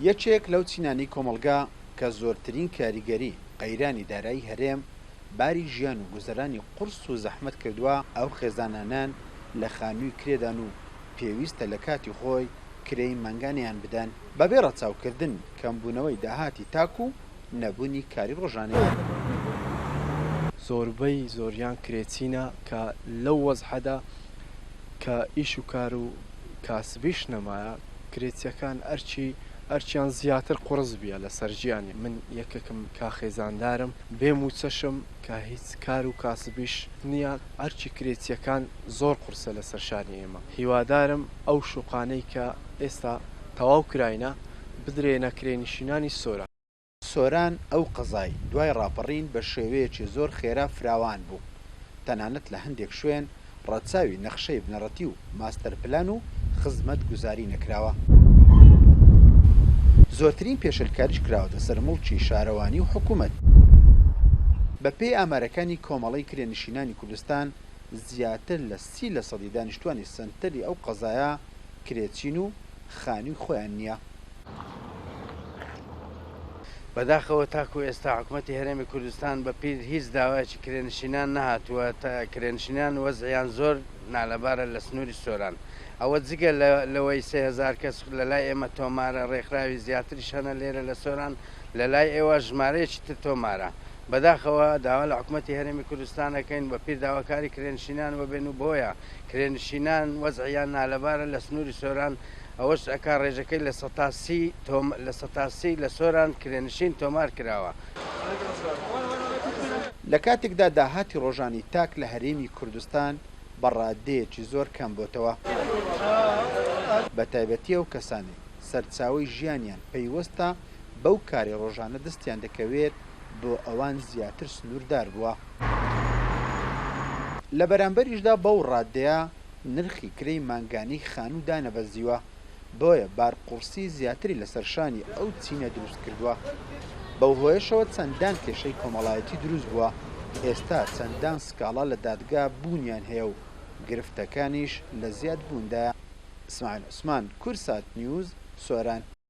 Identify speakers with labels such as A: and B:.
A: یەکێک لەو چینانەی کۆمەڵگا کە زۆرترین کاریگەری قەیرانی دارایی هەرێم باری ژیان و گوزەرانی قورس و زەحمەت کردووە، ئەو خێزانانەن لە خانووی کرێدان و پێویستە لە کاتی خۆی کرێی مانگانەیان بدەن، بەبێ ڕەچاوکردنی کەمبوونەوەی داهاتی تاک و نەبوونی کاری ڕۆژانەیان.
B: زۆربەی زۆریان کرێچینە کە لەو وەزعەدا کە ئیش و کار و کاسبیش نەمایە کرێچیەکان ئەرکی ئەرکیان زیاتر قوڕس بیە لە سەر ژیانی من یەکێکم کا خێزاندارم بێ موچەشم کە هیچ کار و کاسبیش نیە ئەرکی کرێچیەکان زۆر قورسە لە سەر شانی ئێمە هیوادارم ئەو شوقانەی کە ئێستا تەواو کراینە بدرێنە کرێنشینانی سۆران.
A: سۆران ئەو قەزای دوای ڕاپەڕین بە شێوەیەکی زۆر خێرا فراوان بوو، تەنانەت لە هەندێک شوێن ڕەچاوی نەخشەی بنەڕەتی و ماستەر پلان و خزمەتگوزاری نەکراوە. زۆرترین پێشێلکاریش کراوەتە سەر موڵکی شارەوانی و حکومەت. بەپێی ئامارەکانی کۆمەڵەی کرێنشینانی کوردستان، زیاتر لە سی لەسەدی دانیشتوانی سەنتەری ئەو قەزایە کرێچین و خانووی خۆیان نییە.
C: بەداخەوە تاکو ئێستا حکومەتی هەرێمی کوردستان بە پیر هیچ داوایەکی کرێنشینان نەهاتووە تا کرێنشینان وەزعیان زۆر نالەبارە لە سنووری سۆران ئەوە جگە لەوەی 3000 کەس لە لای ئێمە تۆمارە ڕێکخراوی زیاتریش هەنە لێرە لە سۆران لە لای ئێوە ژمارەیەکی تر تۆمارە بەداخەوە داوا لە حکومەتی هەرێمی کوردستان ئەکەین بە پیر داواکاری کرێنشینان وەبێن و بۆیە کرێنشینان وەزعیان نالەبارە لە سنووری سۆران ئەوەش ئەکا ڕێژەکەی 30% 30% لە سۆران کرێنشین تۆمار کراوە.
A: لە کاتێکدا داهاتی ڕۆژانەی تاک لە هەرێمی کوردستان بە ڕادەیەکی زۆر کەم بۆتەوە، بە تایبەتی ئەو کەسانەی سەرچاوەی ژیانیان پەیوەستە بەو کارەی ڕۆژانە دەستیان دەکەوێت بۆ ئەوان زیاتر سنووردار بووە. لە بەرامبەریشدا بەو ڕادەیە نرخی کرێی مانگانەی خانوو دانەبەزیوە، بۆیە بارقورسی زیاتری لەسەر شانی ئەو چینە دروستکردووە، بەو هۆیەشەوە چەندان کێشەی کۆمەڵایەتی دروستبووە، ئێستا چەندان سکاڵا لە دادگا بوونیان هەیە و گرفتەکانیش لە زیادبووندایە. ئیسماعیل عوسمان، کوردسات نیوز، سۆران.